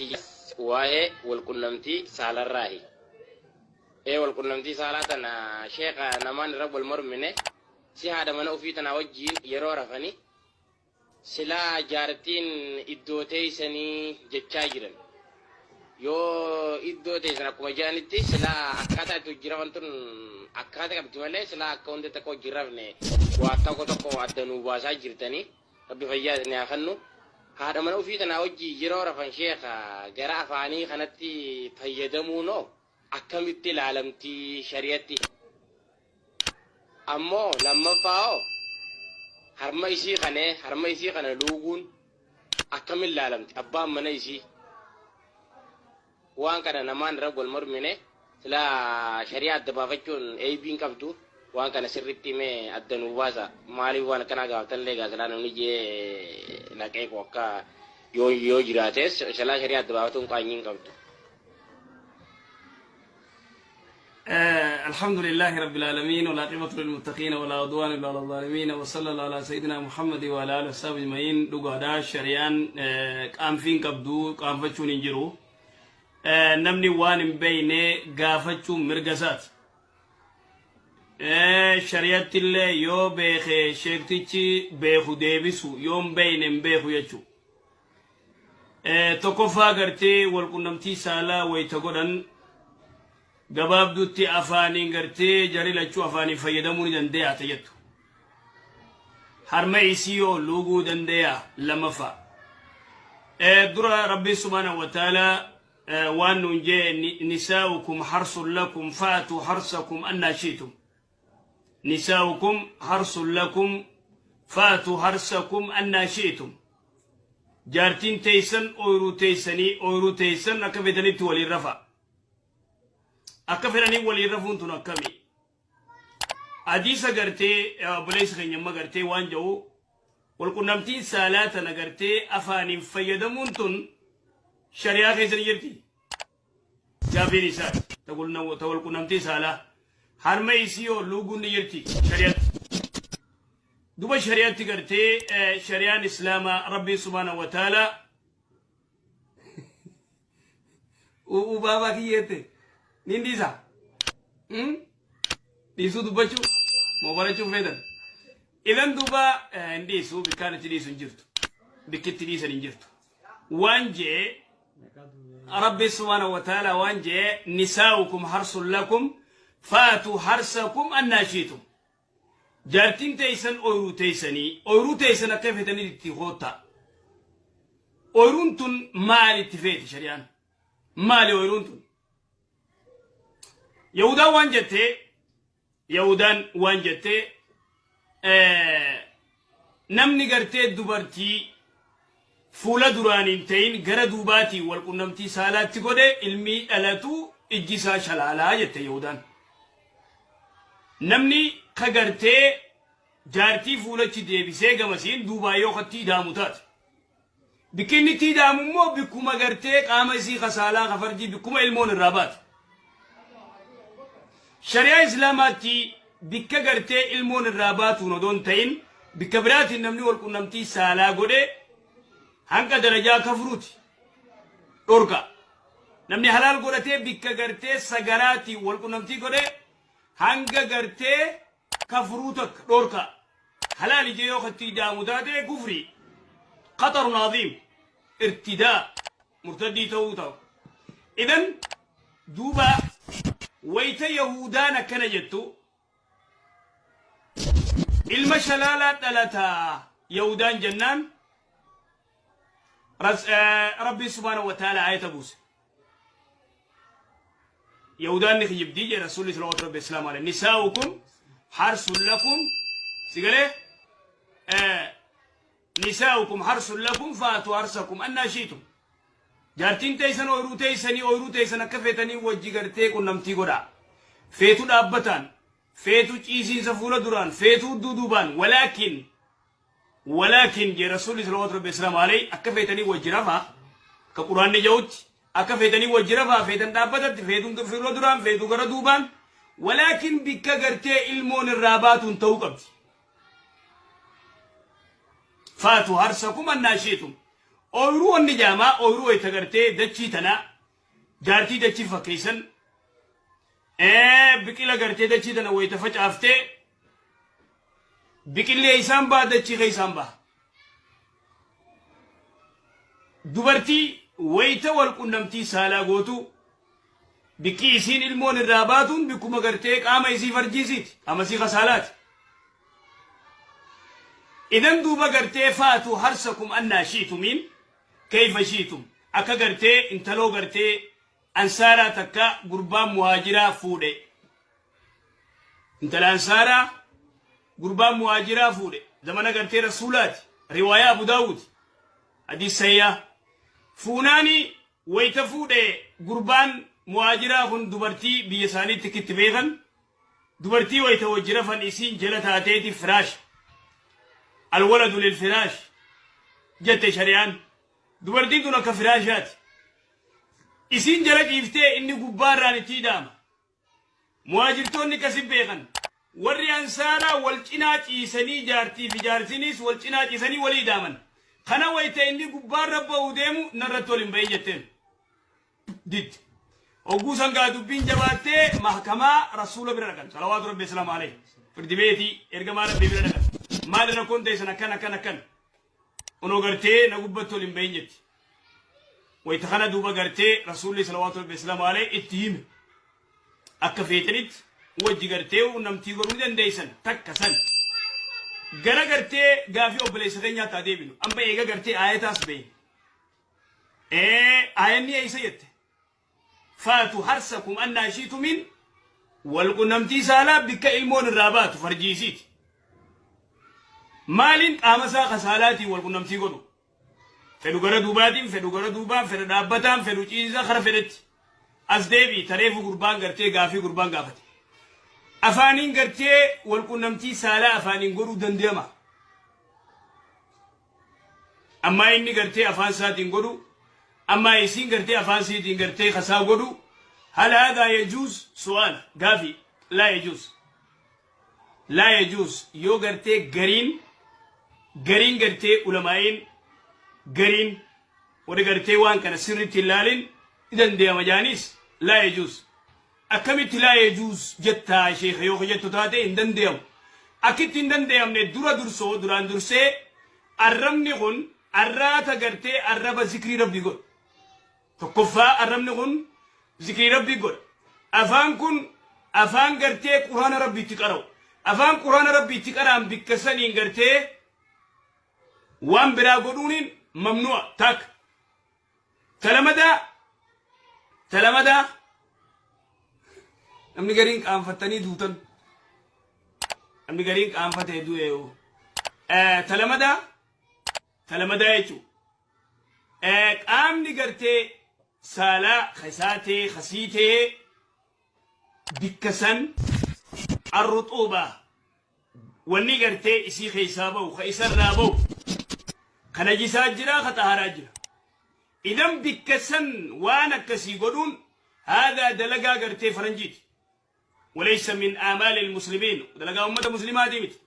Tiyyas waa'ee walqunnamtii saalarraahi. Ee walqunnamtii saalaa tana sheekha namaan irra wal mormine si haadha mana ufii tanaa wajjiin yeroo rafani silaa jaartiin iddoo teeysanii jechaa jiran. Yoo iddoo teeysan akkuma jedhanitti silaa akkaataa itti hojii rafan tun akkaata qabdi malee silaa akka hundi takka hojii rafne waa tokko tokko adda nuu baasaa jirtanii. Rabbi fayyaa isin haa kennu. Haadha mana ufii tanaa wajjii yeroo rafan sheekha gara afaanii kanatti fayyadamuunoo akkamitti ilaalamti shariyatti? Ammoo lammaffaa hoo harma isii kanee harma isii kana luuguun akkamiin ilaalamti abbaan mana isii? Waan kana namaan irra wal mormine silaa shari'aa adda baafachuun eeybiin qabdu waan kana sirritti mee adda nuu baasa. Maaliif waan akkanaa gaafatan illee gaa silaa namni jee naqee koo akka yoo jiraates silaa shari'aa adda baafatuun qaanyii hin qabdu. الحمد لله رب العالمين، والعاقبة للمتقين، ولا عدوان إلا على الظالمين، وصلى الله على سيدنا محمد وعلى آله وصحبه أجمعين. Dhugaadhaa, shari'aan qaanfiin qabdu, qaanfachuun hin jiru. Namni waan hin beeyne gaafachuun mirga isaati. Shari'atti illee yoo beeke sheektichi beeku deebisu, yoo hin beeyne hin beeku jechuudha. Tokkoffaa, gartee walqunnamtii saalaa wayita godhan gabaabdutti afaaniin gartee jari lachuu afaaniin fayyadamuu ni danda'a jettu. Harma isii yoo luuguu danda'a lamaffaa. Dura Rabbiin subhaanahu wa ta'ala waan nuun jee: "نساؤكم حرث لكم فأتوا حرثكم أنى شئتم". نساؤكم حرث لكم فأتوا حرثكم أنى شئتم. Jaartiin teeysan ooyiruu teeysanii, ooyiruu teeysan akka fedhanitti waliin rafa. Akka fedhanii waliin rafuun tun akkami? Hadiisa gartee obboleessa keenya amma gartee waan jedhu, walqunnamtiin saalaa tana gartee afaaniin fayyadamuun tun shari'aa keessa ni jirti. Gaafiin isaati. Ta walqunnamtii saalaa. Harma isii yoo luuguun ni jirti shari'aatti. Duba shari'aatti gartee shari'aan Islaamaa Rabbiin subhaanahu wa ta'ala ubaabaa kiyyeette nin dhiisa. Dhiisuu dubbachuu moo barachuu feetan? Idan duuba hin dhiisu, bikkaan itti dhiisu hin jirtu. Bikki itti dhiisan hin jirtu. Waan jee Rabbi subhaanahu wa ta'ala waan jee: "نساؤكم حرث لكم فأتوا حرثكم أنى شئتم". Jaartiin teeysan ooyiruu teeysanii, ooyiruu teeysan akka feetanii itti koottaa. Ooyiruun tun maal itti feeti shari'aan? Maali ooyiruun tun? Yahudaan waan jettee, Yahudaan waan jettee, namni gartee dubartii fuula duraan hin ta'in gara duubaatiin wal qunnamtii saalaatti godhe ilmi dhalatu ijji isaa shalaalaa jette Yahudaan. Namni ka gartee jaartii fuulachi deebisee gamasiin duubaa yoo katti idaamu taate. Bikki inni itti idaamu immoo bikkuma gartee qaama isii kasaalaa kafarjii, bikkuma ilmoon irraa baate. Shari'aa Islaamaatti bikka gartee ilmoon irraa baatuun odoo hin ta'in bikka biraatiin namni wal qunnamtii saalaa godhe hanga darajaa kafruuti dhorka. Namni halaal godhatee bikka gartee sagaraatiin wal qunnamtii godhe hanga gartee kafruu takka dhorka. Halaal ijee yoo katti idaamu taate kufrii. خطر عظيم، ارتداء، murtaddii ta'uu ta'u. Idan duuba wayita Yahudaan akkana jettu, ilma shalaalaa dhalataa Yahudaan jennaan, Rabbi subhaanahu wa ta'ala ayata buuse. Yahudaan ni kijibdii jedhe Rasuulli salawaatu Rabbi islaamu alayhi. نساؤكم حرث لكم sigalee, نساؤكم حرث لكم فأتوا حرثكم أنى شئتم. Jaartiin teessan ooyiruu teessanii, ooyiruu teessan akka feetanii wajji gartee qunnamtii godhaa. Feetu dhaabbataan, feetu ciisiinsa fuula duraan, feetu duduubaan, ولكن jee Rasuulli salawaatu Rabbi islaamu alayhi, akka feetanii wajji rafaa ka Quraanni jedhutti akka feetanii wajji rafaa, feetan dhaabbatatti, feetuun fuula duraan, feetu gara duubaan, ولكن bikka gartee ilmoon irraa baatuun ta'uu qabdi. فأتوا حرثكم أنى شئتم. Ooyiruu wanni jaamaa ooyiruu wayita gartee dachii tanaa jaartii dachii fakkeessan biqila gartee dachii tana wayita facaaftee biqillee isaan ba'a dachii keessaan ba'a. Dubartii wayita wal qunnamtii saalaa gootu bikki isiin ilmoon irraa baatuun bikkuma gartee qaama isii farjiisiiti qaama isii kasaalaati. Idan duuba gartee faatu harsakum annaa shi'tumiin kayfa shi'tum akka gartee intaloo gartee ansaaraa takka gurbaan muhaajiraa fuudhe. Intala ansaaraa gurbaan muhaajiraa fuudhe zamana gartee rasuulaati riwaayaa Abu Daawud hadiis sayyaa fuunaani wayita fuudhe gurbaan muhaajiraa kun dubartii biyya isaaniitti kitti beekan dubartii wayita wajji rafan isiin jala taateeti firaasha alwaladu lil firaash jette shari'aan dubartiin tun akka firaashaati isiin jala ciiftee inni gubbaarraan itti hidhaama. Muhaajirtoonni akkasi beekan. Warri Ansaaraa wal cinaa ciisanii jaartii fi jaarsinis wal cinaa ciisanii walii hidhaaman. Kana wayita inni gubbaarra ba'uu deemu narratti ol hin bahin jetteen. Didde. Hogguu san gaa dubbiin jabaattee mahkamaa rasuula bira dhaqan. Salawaatu rabbi islaamu alayhi. Firdi beetii ergamaa rabbii bira dhaqan. Maali rakkoon teessan akkan akkan akkan. Onoo gartee na gubbatti ol hin bahin jetti. Wayita kana duuba gartee rasuulli salawaatu rabbi islaamu alayhi itti hime. Akka feetanitti wajji gartee namtii godhuu ni dandeessan takka san. Gara gartee gaafii obboleessa keenyaatti haa deebinu. Amma eega gartee aayataas bahin. Aayanni eessa jette? Faatu harsakum annaa shiitumiin wal qunnamtii saalaa bikka ilmoon irraa baatu farjiisiiti. Maaliin qaama isaa kasaalaatiin wal qunnamtii godhu? Fedhu gara duubaatiin, fedhu gara duubaan, fedha dhaabbataan, fedhu ciisisaa kara fedhetti. As deebi'i tareefu gurbaan gartee gaafii gurbaan gaafate. Afaaniin gartee wal qunnamtii saalaa afaaniin godhuu danda'ama. Ammaa inni gartee afaan isaatiin godhu, ammaa isiin gartee afaan isiitiin gartee kasaa godhu, hal haadaa yajuuz su'aal gaafii laa yajuuz. Laa yajuuz yoo gartee gariin gariin gartee ulamaa'iin gariin warri gartee waan kana sirriitti hin laalin ni danda'ama jaaniis laa yajuuz. Akkamitti laa yajuuz jettaa sheekha yoo jettu taate hin danda'amu. Akkitti hin danda'amne dura dursoo duraan dursee arrabni kun arraata gartee arraba zikrii rabbii godhu. Tokkoffaa arrabni kun zikrii rabbii godha. Afaan kun afaan gartee quraana rabbii itti qara'u. Afaan quraana rabbii itti qara'an bikka saniin gartee waan biraa godhuuniin mamnu'a takka. Talamadaa talamadaa namni gariin qaanfattanii duutan namni gariin qaanfatee du'e talamadaa talamadaa jechuun qaamni gartee saalaa kasaa ta'e kasii ta'e bikka san arruxuuba wanni gartee isii keessaa ba'u ka isarraa ba'u ka najisaa jira ka xaharaa jira. Idan bikka san waan akkasii godhuun haadaa dalagaa gartee faranjiiti. Walaysa min aamaali almuslimiin dalagaa ummata muslimaatii miti.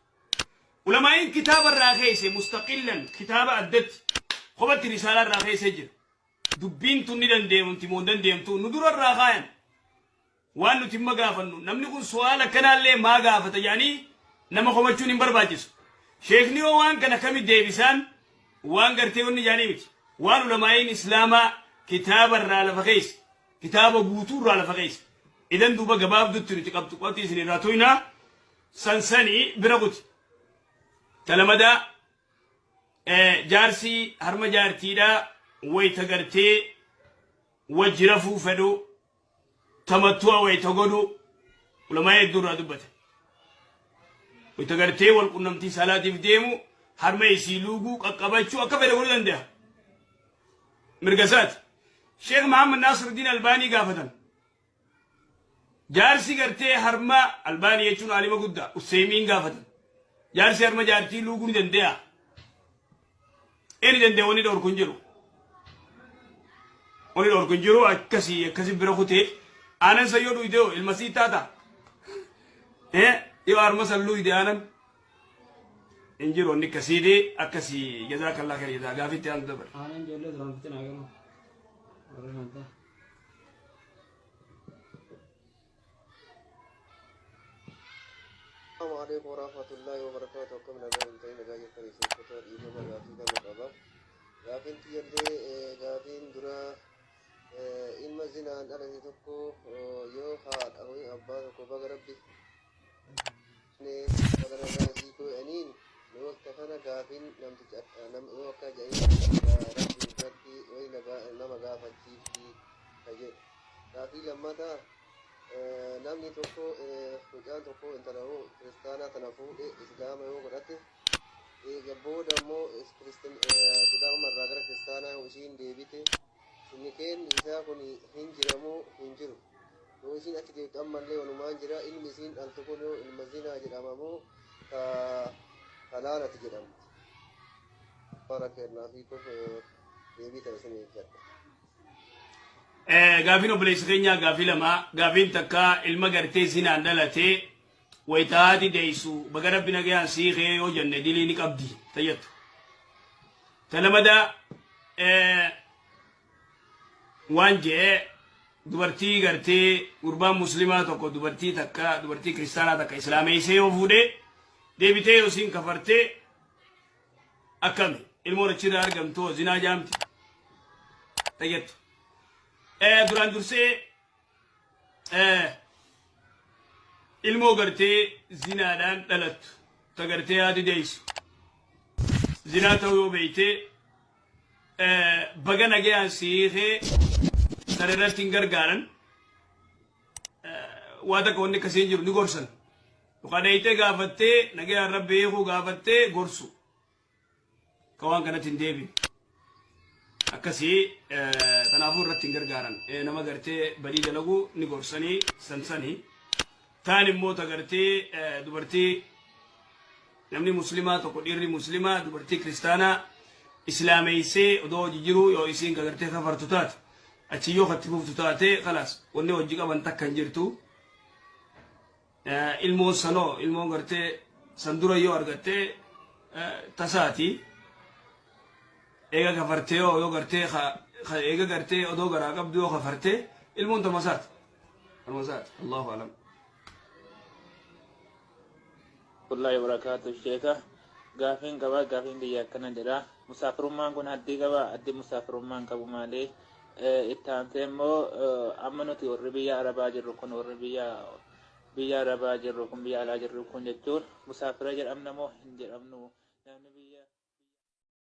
Ulamaa'iin kitaaba irraa keesse mustaqillan kitaaba addatti kophatti risaalaa irraa keesse jira. Dubbiin tun ni dandeemti moo hin dandeemtu nu dura irraa kaayan. Waan nuti imma gaafannu namni kun su'aala akkanaallee maa gaafata jedhanii nama komachuun hin barbaachisu. Sheekni yoo waan kana kami deebisaan waan gartee wanni jedhanii miti. Waan ulamaa'iin islaamaa kitaaba irraa lafa keessa kitaaba guutuu irraa lafa keessa. Idan duuba gabaabdutti nuti qabxu qabxii isin irraa tuynaa sansanii bira kuti. Talamadaa jaarsi harma jaartiidhaa wayita gartee wajji rafuu fedhu tamattu'a wayita godhu ulamaa hedduu irraa dubbate. Wayita gartee wal qunnamtii saalaatiif deemu harma isii luuguu qaqqabachuu akka fedhe godhuu danda'a. Mirga isaati. Sheekh Muhammad Naasiruddin Albaanii gaafatan. Jaarsi gartee harma Albaanii jechuun aalima guddaa Usseemiin gaafatan. Jaarsi harma jaartii luuguu ni danda'a. Inni danda'e wanni dhorku hin jiru. Wanni dhorku hin jiru akkasii akkasii bira kutee aanan san yoo dhuyde hoo ilma sii taata. Yoo harma san luuyde aanan. Hin jiru wanni akkasiiti akkasii jazaakallaa khayr jazaa gaafitti aantu dabar. Aanan ijoollee duraan fixinaa garuu. Warra shantaa. Assalamu alaikum warahmatullahi wabarakatuh. Akkam nagaa hin ta'in nagaa jirtan isin kutaa dhiifama gaafii lama qaba. Gaafiin tiyyallee gaafiin dura ilma zinaan dhalate tokko yoo haadha yookiin abbaa tokko baga rabbi baga nagaa sii godhaniin yoo akka kana gaafiin namticha yoo akka jedhaniin rabbi irratti wayi nama gaafachiifti ka jedhu. Gaafii lammataa namni tokko mucaan tokko intala yoo kiristaanaa tana fuudhe islaama yoo godhate eega booda immoo islaamuma irraa gara kiristaanaa yoo isiin deebite nikeenni isaa kun hin jiramoo hin jiru. Yoo isiin achi deebite ammallee walumaan jira ilmi isiin dhaltu kun yoo ilma zinaa jedhama moo ka halaalati jedhamti. Bara kennaa fi deebii ta'e isin eeggadha. Gaafiin obboleessa keenyaa gaafii lama gaafiin takka ilma gartee zinaan dhalatee wayitaati deessu baga rabbi nagayaan siikee yoo jenne dilii ni qabdi tayyattu. Ta lamadaa waan je'ee dubartii gartee gurbaan muslimaa tokko dubartii takka dubartii kiristaanaa takka islaameessee yoo fuudhee deebitee yoo isiin kafartee akkami ilmoon achirraa argamtu zinaa jaamti tayyattu. Duraan dursee ilmoo gartee zinaadhaan dhalattu ta gartee haati deessu zinaa ta'uu yoo beeytee baga nagayaan siikee sana irratti hin gargaaran waa takka wanni akkasii hin jiru ni gorsan yookaan dheeytee gaafattee nagayaan rabbi hiikuu gaafattee gorsu ka waan kanatti hin deebine akkasii kanaafuu irratti hin gargaaran nama gartee badii dalagu ni gorsanii sansanii taan immoo ta gartee dubartii namni muslimaa tokko dhiirri muslimaa dubartii kiristaanaa islaameessee odoo hojii jiruu yoo isiin ka gartee kafartu taate achi yoo katti fuftu taate kalaas wanni hojii qaban takka hin jirtu ilmoon sanoo ilmoon gartee san dura yoo argattee tasaati eega kafartee yoo gartee eega gartee odoo garaa qabdu yoo kafartee ilmoon tamasaati tamasaati allahu alam. Warahmatullahi wabarakatuh sheeka gaafiin qaba gaafiin biyya akkana jedha musaafirummaan kun haddii qaba haddii musaafirummaan qabu malee itti aansee immoo amma nuti warri biyya arabaa jirru kun warri biyya arabaa jirru kun biyya alaa jirru kun jechuun musaafira jedhamna moo hin jedhamnu namni biyya.